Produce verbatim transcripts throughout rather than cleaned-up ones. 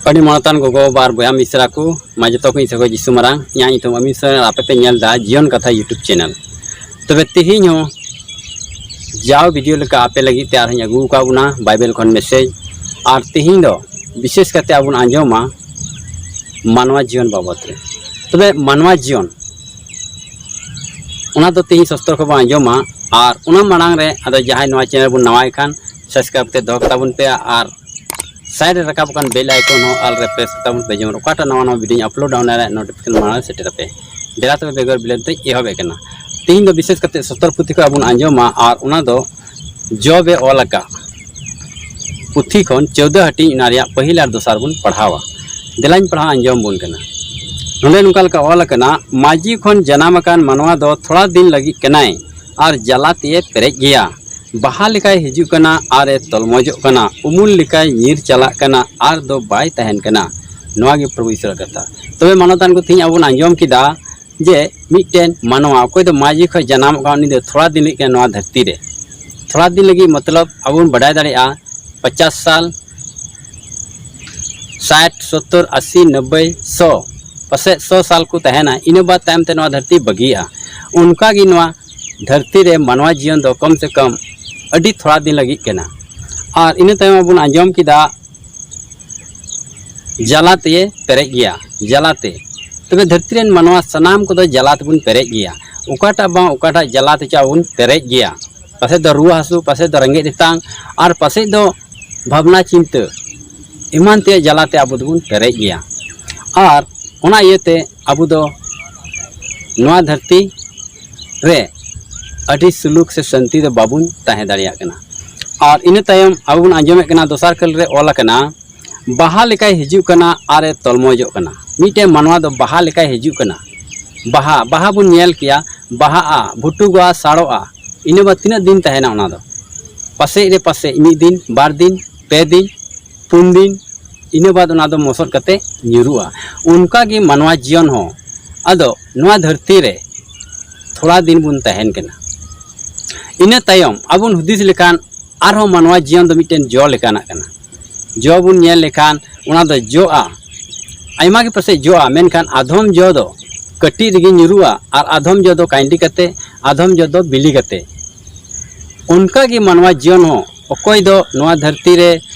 ᱟᱹᱰᱤ ᱢᱟᱱᱚᱛᱟᱱ ᱜᱚᱜᱚ ᱵᱟᱵᱟ ᱟᱨ ᱵᱚᱭᱦᱟ ᱢᱤᱥᱨᱟ ᱠᱚ, ᱢᱟ ᱡᱚᱛᱚ ᱠᱚ ᱤᱧ ᱥᱟᱹᱜᱟᱹᱭ ᱡᱤᱥᱩ ᱢᱟᱨᱟᱝ᱾ ᱤᱧᱟᱹᱜ ᱧᱩᱛᱩᱢ ᱟᱢᱤᱱ ᱥᱚᱨᱮᱱ ᱟᱨ ᱟᱯᱮ ᱯᱮ ᱧᱮᱞ ᱮᱫᱟ ᱡᱤᱭᱚᱱ ᱠᱟᱛᱷᱟ YouTube channel᱾ ᱛᱚᱵᱮ ᱛᱮᱦᱮᱧ ᱦᱚᱸ ᱡᱟᱣ video ᱞᱮᱠᱟ ᱟᱯᱮ ᱞᱟᱹᱜᱤᱫ ᱛᱮ ᱟᱨᱦᱚᱸᱧ ᱟᱹᱜᱩ ᱟᱠᱟᱫ ᱵᱚᱱᱟ ᱵᱟᱭᱵᱮᱞ ᱠᱷᱚᱱ message᱾ ᱟᱨ ᱛᱮᱦᱮᱧ ᱫᱚ ᱵᱤᱥᱮᱥ ᱠᱟᱛᱮ ᱟᱵᱚ ᱵᱚᱱ ᱟᱸᱡᱚᱢᱟ ᱢᱟᱱᱣᱟ ᱡᱤᱭᱚᱱ ᱵᱟᱵᱚᱫ ᱨᱮ᱾ ᱛᱚᱵᱮ ᱢᱟᱱᱣᱟ ᱡᱤᱭᱚᱱ, ᱚᱱᱟ ᱫᱚ ᱛᱮᱦᱮᱧ ᱥᱚᱥᱛᱚᱨ ᱠᱷᱚᱱ ᱵᱚᱱ ᱟᱸᱡᱚᱢᱟ᱾ ᱟᱨ ᱚᱱᱟ ᱢᱟᱲᱟᱝ ᱨᱮ ᱟᱫᱚ ᱡᱟᱦᱟᱸᱭ ᱱᱚᱣᱟ channel ᱵᱚᱱ ᱱᱟᱣᱟᱭ ᱠᱷᱟᱱ subscribe ᱠᱟᱛᱮ ᱫᱚᱦᱚ ᱠᱟᱛᱟ ᱵᱚᱱ ᱯᱮ, ᱟᱨ side ᱨᱮ ᱨᱟᱠᱟᱵ ᱟᱠᱟᱱ bell icon ᱦᱚᱸ all ᱨᱮ press ᱠᱟᱛᱟ ᱵᱚᱱ ᱯᱮ, ᱡᱮᱢᱚᱱ ᱚᱠᱟᱴᱟᱜ ᱱᱟᱣᱟ ᱱᱟᱣᱟ videoᱧ uploadᱟ ᱚᱱᱟ ᱨᱮᱭᱟᱜ notification ᱢᱟᱲᱟᱝ ᱨᱮ ᱥᱮᱴᱮᱨ ᱟᱯᱮ᱾ ᱫᱮᱞᱟ ᱛᱚᱵᱮ ᱵᱮᱜᱚᱨ ᱵᱤᱞᱚᱢ ᱛᱮᱧ ᱮᱦᱚᱵᱮᱫ ᱠᱟᱱᱟ᱾ ᱛᱮᱦᱮᱧ ᱫᱚ ᱵᱤᱥᱮᱥ ᱠᱟᱛᱮ ᱥᱚᱥᱛᱚᱨ ᱯᱩᱛᱷᱤ ᱠᱷᱚᱱ ᱟᱵᱚ ᱵᱚᱱ ᱟᱸᱡᱚᱢᱟ, ᱟᱨ ᱚᱱᱟ ᱫᱚ ᱡᱚᱵ ᱮ ᱚᱞ ᱟᱠᱟᱫ ᱯᱩᱛᱷᱤ ᱠᱷᱚᱱ ᱪᱳᱣᱫᱚ ᱦᱟᱹᱴᱤᱧ, ᱚᱱᱟ ᱨᱮᱭᱟᱜ ᱯᱟᱹᱦᱤᱞ ᱟᱨ ᱫᱚᱥᱟᱨ ᱵᱚᱱ ᱯᱟᱲᱦᱟᱣᱟ᱾ ᱫᱮᱞᱟᱧ ᱯᱟᱲᱦᱟᱣ ᱟᱸᱡᱚᱢ ᱵᱚᱱ ᱠᱟᱱᱟ᱾ ᱱᱚᱰᱮ ᱱᱚᱝᱠᱟ ᱞᱮᱠᱟ ᱚᱞ ᱟᱠᱟᱱᱟ, ᱢᱟᱹᱡᱷᱤ ᱠᱷᱚᱱ ᱡᱟᱱᱟᱢ ᱟᱠᱟᱱ ᱢᱟᱱᱣᱟ ᱫᱚ ᱛᱷᱚᱲᱟ ᱫᱤᱱ ᱞᱟᱹᱜᱤᱫ ᱠᱟᱱᱟᱭ ᱟᱨ ᱡᱟᱞᱟ ᱛᱮᱭᱮ ᱯᱮᱨᱮᱡ ᱜᱮᱭᱟ᱾ ᱵᱟᱦᱟ ᱞᱮᱠᱟᱭ ᱦᱤᱡᱩᱜ ᱠᱟᱱᱟ ᱟᱨ ᱮ ᱛᱚᱞᱢᱚᱡᱚᱜ ᱠᱟᱱᱟ, ᱩᱢᱩᱞ ᱞᱮᱠᱟᱭ ᱧᱤᱨ ᱪᱟᱞᱟᱜ ᱠᱟᱱᱟ ᱟᱨ ᱫᱚ ᱵᱟᱭ ᱛᱟᱦᱮᱱ ᱠᱟᱱᱟ᱾ ᱱᱚᱣᱟ ᱜᱮ ᱯᱨᱚᱵᱷᱩ ᱤᱥᱚᱨᱟᱜ ᱠᱟᱛᱷᱟ᱾ ᱛᱚᱵᱮ ᱢᱟᱱᱚᱛᱟᱱ ᱠᱚ, ᱛᱮᱦᱮᱧ ᱟᱵᱚ ᱵᱚᱱ ᱟᱸᱡᱚᱢ ᱠᱮᱫᱟ ᱡᱮ ᱢᱤᱫᱴᱮᱱ ᱢᱟᱱᱣᱟ ᱚᱠᱚᱭ ᱫᱚ ᱢᱟᱹᱡᱷᱤ ᱠᱷᱚᱱ ᱡᱟᱱᱟᱢᱚᱜ ᱠᱟᱱᱟ, ᱩᱱᱤ ᱫᱚ ᱛᱷᱚᱲᱟ ᱫᱤᱱ ᱞᱟᱹᱜᱤᱫ ᱠᱟᱱᱟ ᱱᱚᱣᱟ ᱫᱷᱟᱹᱨᱛᱤ ᱨᱮ᱾ ᱛᱷᱚᱲᱟ ᱫᱤᱱ ᱞᱟᱹᱜᱤᱫ ᱢᱚᱛᱞᱚᱵ ᱟᱵᱚ ᱵᱚᱱ ᱵᱟᱰᱟᱭ ᱫᱟᱲᱮᱭᱟᱜᱼᱟ ᱯᱚᱪᱟᱥ ᱥᱟᱞ, ᱥᱟᱴ, ᱥᱚᱛᱛᱚᱨ, ᱟᱥᱤ, ᱱᱚᱵᱵᱳᱭ, ᱥᱚ, ᱯᱟᱥᱮᱡ ᱥᱚ ᱥᱟᱞ ᱠᱚ ᱛᱟᱦᱮᱱᱟ᱾ ᱤᱱᱟᱹ ᱵᱟᱫ ᱛᱟᱭᱚᱢ ᱛᱮ ᱱᱚᱣᱟ ᱫᱷᱟᱹᱨᱛᱤ ᱵᱟᱹᱜᱤᱭᱟᱜᱼᱟ᱾ ᱚᱱᱠᱟ ᱜᱮ ᱱᱚᱣᱟ ᱫᱷᱟᱹᱨᱛᱤ ᱨᱮ ᱢᱟᱱᱣᱟ ᱡᱤᱭᱚᱱ ᱫᱚ ᱠᱚᱢ ᱥᱮ ᱠᱚᱢ ᱟᱹᱰᱤ ᱛᱷᱚᱲᱟ ᱫᱤᱱ ᱞᱟᱹᱜᱤᱫ ᱠᱟᱱᱟ᱾ ᱟᱨ ᱤᱱᱟᱹ ᱛᱟᱭᱚᱢ ᱵᱚᱱ ᱟᱸᱡᱚᱢ ᱠᱮᱫᱟ ᱡᱟᱞᱟ ᱛᱮᱭᱮ ᱯᱮᱨᱮᱡ ᱜᱮᱭᱟ, ᱡᱟᱞᱟᱛᱮ᱾ ᱛᱚᱵᱮ ᱫᱷᱟᱹᱨᱛᱤ ᱨᱮᱱ ᱢᱟᱱᱣᱟ ᱥᱟᱱᱟᱢ ᱠᱚᱫᱚ ᱡᱟᱞᱟ ᱛᱮᱵᱚᱱ ᱯᱮᱨᱮᱡ ᱜᱮᱭᱟ᱾ ᱚᱠᱟᱴᱟᱜ ᱵᱟᱝ ᱚᱠᱟᱴᱟᱜ ᱡᱟᱞᱟ ᱛᱮᱪᱚ ᱟᱵᱚ ᱵᱚᱱ ᱯᱮᱨᱮᱡ ᱜᱮᱭᱟ᱾ ᱯᱟᱥᱮᱡ ᱫᱚ ᱨᱩᱣᱟᱹ ᱦᱟᱹᱥᱩ, ᱯᱟᱥᱮᱡ ᱫᱚ ᱨᱮᱸᱜᱮᱡ ᱛᱮᱛᱟᱝ, ᱟᱨ ᱯᱟᱥᱮᱡ ᱫᱚ ᱵᱷᱟᱵᱽᱱᱟ ᱪᱤᱱᱛᱟᱹ ᱮᱢᱟᱱ ᱛᱮᱭᱟᱜ ᱡᱟᱞᱟᱛᱮ ᱟᱵᱚ ᱫᱚᱵᱚᱱ ᱯᱮᱨᱮᱡ ᱜᱮᱭᱟ᱾ ᱟᱨ ᱚᱱᱟ ᱤᱭᱟᱹᱛᱮ ᱟᱵᱚ ᱫᱚ ᱱᱚᱣᱟ ᱫᱷᱟᱹᱨᱛᱤ ᱨᱮ ᱟᱹᱰᱤ ᱥᱩᱞᱩᱠ ᱥᱮ ᱥᱟᱹᱱᱛᱤ ᱫᱚ ᱵᱟᱵᱚᱱ ᱛᱟᱦᱮᱸ ᱫᱟᱲᱮᱭᱟᱜ ᱠᱟᱱᱟ᱾ ᱟᱨ ᱤᱱᱟᱹ ᱛᱟᱭᱚᱢ ᱟᱵᱚ ᱵᱚᱱ ᱟᱸᱡᱚᱢᱮᱫ ᱠᱟᱱᱟ, ᱫᱚᱥᱟᱨ ᱠᱷᱟᱹᱞ ᱨᱮ ᱚᱞ ᱟᱠᱟᱱᱟ, ᱵᱟᱦᱟ ᱞᱮᱠᱟᱭ ᱦᱤᱡᱩᱜ ᱠᱟᱱᱟ ᱟᱨ ᱮ ᱛᱚᱞᱢᱚᱡᱚᱜ ᱠᱟᱱᱟ᱾ ᱢᱤᱫᱴᱮᱱ ᱢᱟᱱᱣᱟ ᱫᱚ ᱵᱟᱦᱟ ᱞᱮᱠᱟᱭ ᱦᱤᱡᱩᱜ ᱠᱟᱱᱟ᱾ ᱵᱟᱦᱟ, ᱵᱟᱦᱟ ᱵᱚᱱ ᱧᱮᱞ ᱠᱮᱭᱟ, ᱵᱟᱦᱟᱜᱼᱟ, ᱵᱷᱩᱴᱩᱜᱚᱜᱼᱟ, ᱥᱟᱲᱚᱜᱼᱟ, ᱤᱱᱟᱹ ᱵᱟᱫ ᱛᱤᱱᱟᱹᱜ ᱫᱤᱱ ᱛᱟᱦᱮᱱᱟ ᱚᱱᱟ ᱫᱚ? ᱯᱟᱥᱮᱡ ᱨᱮ ᱯᱟᱥᱮᱡ ᱢᱤᱫ ᱫᱤᱱ, ᱵᱟᱨ ᱫᱤᱱ, ᱯᱮ ᱫᱤᱱ, ᱯᱩᱱ ᱫᱤᱱ, ᱤᱱᱟᱹ ᱵᱟᱫ ᱚᱱᱟ ᱫᱚ ᱢᱚᱥᱚᱫ ᱠᱟᱛᱮ ᱧᱩᱨᱩᱜᱼᱟ᱾ ᱚᱱᱠᱟ ᱜᱮ ᱢᱟᱱᱣᱟ ᱡᱤᱭᱚᱱ ᱦᱚᱸ᱾ ᱟᱫᱚ ᱱᱚᱣᱟ ᱫᱷᱟᱹᱨᱛᱤ ᱨᱮ ᱛᱷᱚᱲᱟ ᱫᱤᱱ ᱵᱚᱱ ᱛᱟᱦᱮᱱ ᱠᱟᱱᱟ᱾ ᱤᱱᱟᱹ ᱛᱟᱭᱚᱢ ᱟᱵᱚ ᱵᱚᱱ ᱦᱩᱫᱤᱥ ᱞᱮᱠᱷᱟᱱ ᱟᱨᱦᱚᱸ ᱢᱟᱱᱣᱟ ᱡᱤᱭᱚᱱ ᱫᱚ ᱢᱤᱫᱴᱮᱱ ᱡᱚ ᱞᱮᱠᱟᱱᱟᱜ ᱠᱟᱱᱟ᱾ ᱡᱚ ᱵᱚᱱ ᱧᱮᱞ ᱞᱮᱠᱷᱟᱱ ᱚᱱᱟ ᱫᱚ ᱡᱚᱜᱼᱟ, ᱟᱭᱢᱟ ᱜᱮ ᱯᱟᱥᱮᱡ ᱡᱚᱜᱼᱟ, ᱢᱮᱱᱠᱷᱟᱱ ᱟᱫᱷᱚᱢ ᱡᱚ ᱫᱚ ᱠᱟᱹᱴᱤᱡ ᱨᱮᱜᱮ ᱧᱩᱨᱩᱜᱼᱟ ᱟᱨ ᱟᱫᱷᱚᱢ ᱡᱚ ᱫᱚ ᱠᱟᱭᱰᱤ ᱠᱟᱛᱮ, ᱟᱫᱷᱚᱢ ᱡᱚ ᱫᱚ ᱵᱤᱞᱤ ᱠᱟᱛᱮ᱾ ᱚᱱᱠᱟ ᱜᱮ ᱢᱟᱱᱣᱟ ᱡᱤᱭᱚᱱ ᱦᱚᱸ, ᱚᱠᱚᱭ ᱫᱚ ᱱᱚᱣᱟ ᱫᱷᱟᱹᱨᱛᱤ ᱨᱮ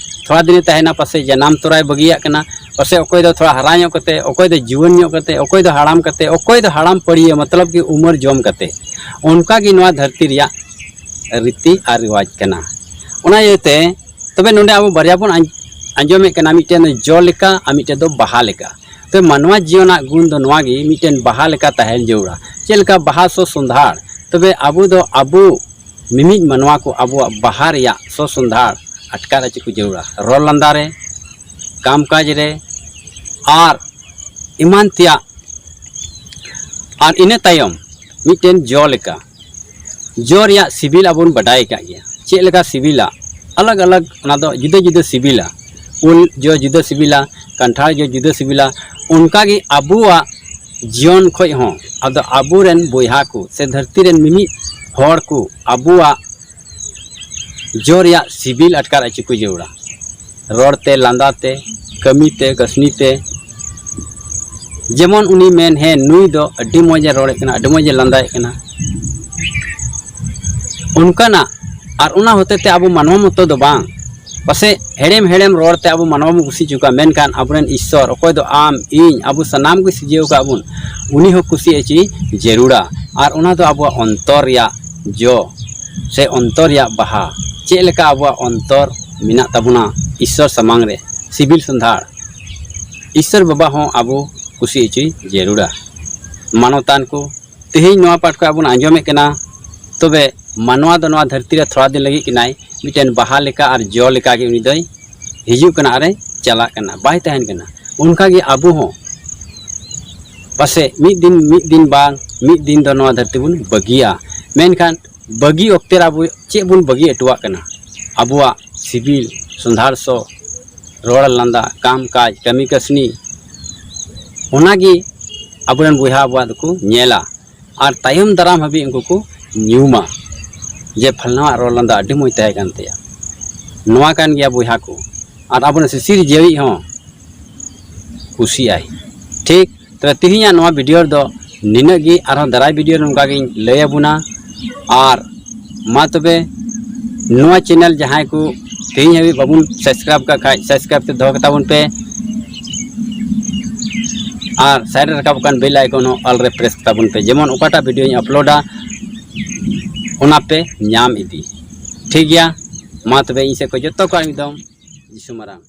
ᱛᱷᱚᱲᱟ ᱫᱤᱱᱮ ᱛᱟᱦᱮᱱᱟ, ᱯᱟᱥᱮᱡ ᱡᱟᱱᱟᱢ ᱛᱚᱨᱟᱭ ᱵᱟᱹᱜᱤᱭᱟᱜ ᱠᱟᱱᱟ, ᱯᱟᱥᱮᱡ ᱚᱠᱚᱭ ᱫᱚ ᱛᱷᱚᱲᱟ ᱦᱟᱨᱟ ᱧᱚᱜ ᱠᱟᱛᱮ, ᱚᱠᱚᱭ ᱫᱚ ᱡᱩᱣᱟᱹᱱ ᱧᱚᱜ ᱠᱟᱛᱮ, ᱚᱠᱚᱭ ᱫᱚ ᱦᱟᱲᱟᱢ ᱠᱟᱛᱮ, ᱚᱠᱚᱭ ᱫᱚ ᱦᱟᱲᱟᱢ ᱯᱟᱹᱲᱤᱭᱟᱹ, ᱢᱚᱛᱞᱚᱵ ᱠᱤ ᱩᱢᱮᱨ ᱡᱚᱢ ᱠᱟᱛᱮ᱾ ᱚᱱᱠᱟ ᱜᱮ ᱱᱚᱣᱟ ᱫᱷᱟᱹᱨᱛᱤ ᱨᱮᱭᱟᱜ ᱨᱤᱛᱤ ᱟᱨ ᱨᱤᱣᱟᱡᱽ ᱠᱟᱱᱟ᱾ ᱚᱱᱟ ᱤᱭᱟᱹᱛᱮ ᱛᱚᱵᱮ ᱱᱚᱰᱮ ᱟᱵᱚ ᱵᱟᱨᱭᱟ ᱵᱚᱱ ᱟᱸᱡ-, ᱟᱸᱡᱚᱢᱮᱫ ᱠᱟᱱᱟ, ᱢᱤᱫᱴᱮᱱ ᱫᱚ ᱡᱚ ᱞᱮᱠᱟ ᱟᱨ ᱢᱤᱫᱴᱮᱱ ᱫᱚ ᱵᱟᱦᱟ ᱞᱮᱠᱟ᱾ ᱛᱚᱵᱮ ᱢᱟᱱᱣᱟ ᱡᱤᱭᱚᱱᱟᱜ ᱜᱩᱱ ᱫᱚ ᱱᱚᱣᱟ ᱜᱮ, ᱢᱤᱫᱴᱮᱱ ᱵᱟᱦᱟ ᱞᱮᱠᱟ ᱛᱟᱦᱮᱸ ᱡᱟᱹᱨᱩᱲᱟ᱾ ᱪᱮᱫ ᱞᱮᱠᱟ ᱵᱟᱦᱟ ᱥᱚ ᱥᱚᱸᱫᱷᱟᱲ, ᱛᱚᱵᱮ ᱟᱵᱚ ᱫᱚ ᱟᱵᱚ ᱢᱤᱢᱤᱫ ᱢᱟᱱᱣᱟ ᱠᱚ ᱟᱵᱚᱣᱟᱜ ᱵᱟᱦᱟ ᱨᱮᱭᱟᱜ ᱥᱚ ᱥᱚᱸᱫᱷᱟᱲ ᱟᱴᱠᱟᱨ ᱦᱚᱪᱚ ᱠᱚ ᱡᱟᱹᱨᱩᱲᱟ᱾ ᱨᱚᱲ ᱞᱟᱸᱫᱟ ᱨᱮ, ᱠᱟᱢ ᱠᱟᱡᱽ ᱨᱮ ᱟᱨ ᱮᱢᱟᱱ ᱛᱮᱭᱟᱜ᱾ ᱟᱨ ᱤᱱᱟᱹ ᱛᱟᱭᱚᱢ ᱢᱤᱫᱴᱮᱱ ᱡᱚ ᱞᱮᱠᱟ, ᱡᱚ ᱨᱮᱭᱟᱜ ᱥᱤᱵᱤᱞ ᱟᱵᱚᱱ ᱵᱟᱰᱟᱭ ᱟᱠᱟᱫ ᱜᱮᱭᱟ, ᱪᱮᱫ ᱞᱮᱠᱟ ᱥᱤᱵᱤᱞᱟ, ᱟᱞᱟᱜᱽ ᱟᱞᱟᱜᱽ ᱚᱱᱟ ᱫᱚ ᱡᱩᱫᱟᱹ ᱡᱩᱫᱟᱹ ᱥᱤᱵᱤᱞᱟ᱾ ᱩᱞ ᱡᱚ ᱡᱩᱫᱟᱹ ᱥᱤᱵᱤᱞᱟ, ᱠᱟᱱᱴᱷᱟᱲ ᱡᱚ ᱡᱩᱫᱟᱹ ᱥᱤᱵᱤᱞᱟ, ᱚᱱᱠᱟᱜᱮ ᱟᱵᱚᱣᱟᱜ ᱡᱤᱭᱚᱱ ᱠᱷᱚᱱ ᱦᱚᱸ ᱟᱫᱚ ᱟᱵᱚᱨᱮᱱ ᱵᱚᱭᱦᱟ ᱠᱚ ᱥᱮ ᱫᱷᱟᱹᱨᱛᱤ ᱨᱮᱱ ᱢᱤᱢᱤᱫ ᱦᱚᱲ ᱠᱚ ᱟᱵᱚᱣᱟᱜ ᱡᱚ ᱨᱮᱭᱟᱜ ᱥᱤᱵᱤᱞ ᱟᱴᱠᱟᱨ ᱦᱚᱪᱚ ᱠᱚ ᱡᱟᱹᱨᱩᱲᱟ᱾ ᱨᱚᱲ ᱛᱮ, ᱞᱟᱸᱫᱟ ᱛᱮ, ᱠᱟᱹᱢᱤ ᱛᱮ, ᱠᱟᱹᱥᱱᱤ ᱛᱮ, ᱡᱮᱢᱚᱱ ᱩᱱᱤ ᱢᱮᱱ, "ᱦᱮᱸ, ᱱᱩᱭ ᱫᱚ ᱟᱹᱰᱤ ᱢᱚᱡᱽ ᱮ ᱨᱚᱲᱮᱫ ᱠᱟᱱᱟ, ᱟᱹᱰᱤ ᱢᱚᱡᱽ ᱮ ᱞᱟᱸᱫᱟᱭᱮᱫ ᱠᱟᱱᱟ", ᱚᱱᱠᱟᱱᱟᱜ᱾ ᱟᱨ ᱚᱱᱟ ᱦᱚᱛᱮ ᱛᱮ ᱟᱵᱚ ᱢᱟᱱᱣᱟ ᱢᱚᱛᱚ ᱫᱚ ᱵᱟᱝ, ᱯᱟᱥᱮᱡ ᱦᱮᱲᱮᱢ ᱦᱮᱲᱮᱢ ᱨᱚᱲ ᱛᱮ ᱟᱵᱚ ᱢᱟᱱᱣᱟ ᱵᱚᱱ ᱠᱩᱥᱤ ᱦᱚᱪᱚ ᱠᱚᱣᱟ, ᱢᱮᱱᱠᱷᱟᱱ ᱟᱵᱚᱨᱮᱱ ᱤᱥᱥᱚᱨ, ᱚᱠᱚᱭ ᱫᱚ ᱟᱢ, ᱤᱧ, ᱟᱵᱚ ᱥᱟᱱᱟᱢ ᱠᱚ ᱥᱤᱨᱡᱟᱹᱣ ᱟᱠᱟᱫ ᱵᱚᱱ, ᱩᱱᱤ ᱦᱚᱸ ᱠᱩᱥᱤ ᱦᱚᱪᱚᱭ ᱡᱟᱹᱨᱩᱲᱟ᱾ ᱟᱨ ᱚᱱᱟ ᱫᱚ ᱟᱵᱚᱣᱟᱜ ᱚᱱᱛᱚᱨ ᱨᱮᱭᱟᱜ ᱡᱚ ᱥᱮ ᱚᱱᱛᱚᱨ ᱨᱮᱭᱟᱜ ᱵᱟᱦᱟ, ᱪᱮᱫ ᱞᱮᱠᱟ ᱟᱵᱚᱣᱟᱜ ᱚᱱᱛᱚᱨ ᱢᱮᱱᱟᱜ ᱛᱟᱵᱚᱱᱟ ᱤᱥᱥᱚᱨ ᱥᱟᱢᱟᱝ ᱨᱮ, ᱥᱤᱵᱤᱞ ᱥᱚᱸᱫᱷᱟᱲ, ᱤᱥᱥᱚᱨ ᱵᱟᱵᱟ ᱦᱚᱸ ᱟᱵᱚ ᱠᱩᱥᱤ ᱦᱚᱪᱚᱭ ᱡᱟᱹᱨᱩᱲᱟ᱾ ᱢᱟᱱᱚᱛᱟᱱ ᱠᱚ, ᱛᱮᱦᱮᱧ ᱱᱚᱣᱟ ᱯᱟᱴ ᱠᱷᱚᱱ ᱵᱚᱱ ᱟᱸᱡᱚᱢᱮᱫ ᱠᱟᱱᱟ, ᱛᱚᱵᱮ ᱢᱟᱱᱣᱟ ᱫᱚ ᱱᱚᱣᱟ ᱫᱷᱟᱹᱨᱛᱤ ᱨᱮ ᱛᱷᱚᱲᱟ ᱫᱤᱱ ᱞᱟᱹᱜᱤᱫ ᱠᱟᱱᱟᱭ, ᱢᱤᱫᱴᱮᱱ ᱵᱟᱦᱟ ᱞᱮᱠᱟ ᱟᱨ ᱡᱚ ᱞᱮᱠᱟ ᱜᱮ ᱩᱱᱤ ᱫᱚᱭ ᱦᱤᱡᱩᱜ ᱠᱟᱱᱟ ᱟᱨᱮ ᱪᱟᱞᱟᱜ ᱠᱟᱱᱟ, ᱵᱟᱭ ᱛᱟᱦᱮᱱ ᱠᱟᱱᱟ᱾ ᱚᱱᱠᱟ ᱜᱮ ᱟᱵᱚ ᱦᱚᱸ ᱯᱟᱥᱮᱡ ᱢᱤᱫ ᱫᱤᱱ, ᱢᱤᱫ ᱫᱤᱱ ᱵᱟᱝ ᱢᱤᱫ ᱫᱤᱱ ᱫᱚ ᱱᱚᱣᱟ ᱫᱷᱟᱹᱨᱛᱤ ᱵᱚᱱ ᱵᱟᱹᱜᱤᱭᱟ, ᱢᱮᱱᱠᱷᱟᱱ ᱵᱟᱹᱜᱤ ᱚᱠᱛᱮ ᱨᱮ ᱟᱵᱚ ᱪᱮᱫ ᱵᱚᱱ ᱵᱟᱹᱜᱤ ᱦᱚᱴᱚᱣᱟᱜ ᱠᱟᱱᱟ? ᱟᱵᱚᱣᱟᱜ ᱥᱤᱵᱤᱞ ᱥᱚᱸᱫᱷᱟᱲ ᱥᱚ, ᱨᱚᱲ ᱞᱟᱸᱫᱟ, ᱠᱟᱢ ᱠᱟᱡᱽ, ᱠᱟᱹᱢᱤ ᱠᱟᱹᱥᱱᱤ, ᱚᱱᱟᱜᱮ ᱟᱵᱚᱨᱮᱱ ᱵᱚᱭᱦᱟ ᱟᱵᱚᱣᱟᱜ ᱫᱚᱠᱚ ᱧᱮᱞᱟ᱾ ᱟᱨ ᱛᱟᱭᱚᱢ ᱫᱟᱨᱟᱢ ᱦᱟᱹᱵᱤᱡ ᱩᱱᱠᱩ ᱠᱚ ᱧᱩᱢᱟ ᱡᱮ ᱯᱷᱟᱞᱱᱟᱣᱟᱜ ᱨᱚᱲ ᱞᱟᱸᱫᱟ ᱟᱹᱰᱤ ᱢᱚᱡᱽ ᱛᱟᱦᱮᱸ ᱠᱟᱱ ᱛᱟᱭᱟ᱾ ᱱᱚᱣᱟ ᱠᱟᱱ ᱜᱮᱭᱟ ᱵᱚᱭᱦᱟ ᱠᱚ᱾ ᱟᱨ ᱟᱵᱚᱨᱮᱱ ᱥᱤᱥᱤᱨ ᱡᱤᱭᱟᱹᱲᱤᱡ ᱦᱚᱸ ᱠᱩᱥᱤᱭᱟᱜᱼᱟᱭ᱾ ᱴᱷᱤᱠ, ᱛᱚᱵᱮ ᱛᱮᱦᱮᱧᱟᱜ ᱱᱚᱣᱟ ᱵᱷᱤᱰᱤᱭᱳ ᱨᱮᱫᱚ ᱱᱤᱱᱟᱹᱜ ᱜᱮ᱾ ᱟᱨᱦᱚᱸ ᱫᱟᱨᱟᱭ ᱵᱷᱤᱰᱤᱭᱳ ᱨᱮ ᱱᱚᱝᱠᱟ ᱜᱤᱧ ᱞᱟᱹᱭ ᱟᱵᱚᱱᱟ᱾ ᱟᱨ ᱢᱟ ᱛᱚᱵᱮ ᱱᱚᱣᱟ ᱪᱮᱱᱮᱞ ᱡᱟᱦᱟᱸᱭ ᱠᱚ ᱛᱮᱦᱮᱧ ᱦᱟᱹᱵᱤᱡ ᱵᱟᱵᱚᱱ ᱥᱟᱵᱥᱠᱨᱟᱭᱤᱵ ᱠᱟᱜ ᱠᱷᱟᱡ, ᱥᱟᱵᱥᱠᱨᱟᱭᱤᱵ ᱛᱮ ᱫᱚᱦᱚ ᱠᱟᱛᱟ ᱵᱚᱱ ᱯᱮ᱾ ᱟᱨ ᱥᱟᱭᱤᱰ ᱨᱮ ᱨᱟᱠᱟᱵ ᱟᱠᱟᱱ ᱵᱮᱞ ᱟᱭᱠᱚᱱ ᱦᱚᱸ ᱚᱞ ᱨᱮ ᱯᱨᱮᱥ ᱠᱟᱛᱟ ᱵᱚᱱ ᱯᱮ, ᱡᱮᱢᱚᱱ ᱚᱠᱟᱴᱟᱜ ᱵᱷᱤᱰᱤᱭᱳᱧ ᱟᱯᱞᱳᱰᱟ ᱚᱱᱟ ᱯᱮ ᱧᱟᱢ ᱤᱫᱤ᱾ ᱴᱷᱤᱠ ᱜᱮᱭᱟ, ᱢᱟ ᱛᱚᱵᱮ ᱤᱧ ᱥᱮᱫ ᱠᱷᱚᱱ ᱡᱚᱛᱚ ᱠᱚᱣᱟᱜ ᱢᱤᱫ ᱫᱚᱢ ᱡᱤᱥᱩ ᱢᱟᱨᱟᱝ᱾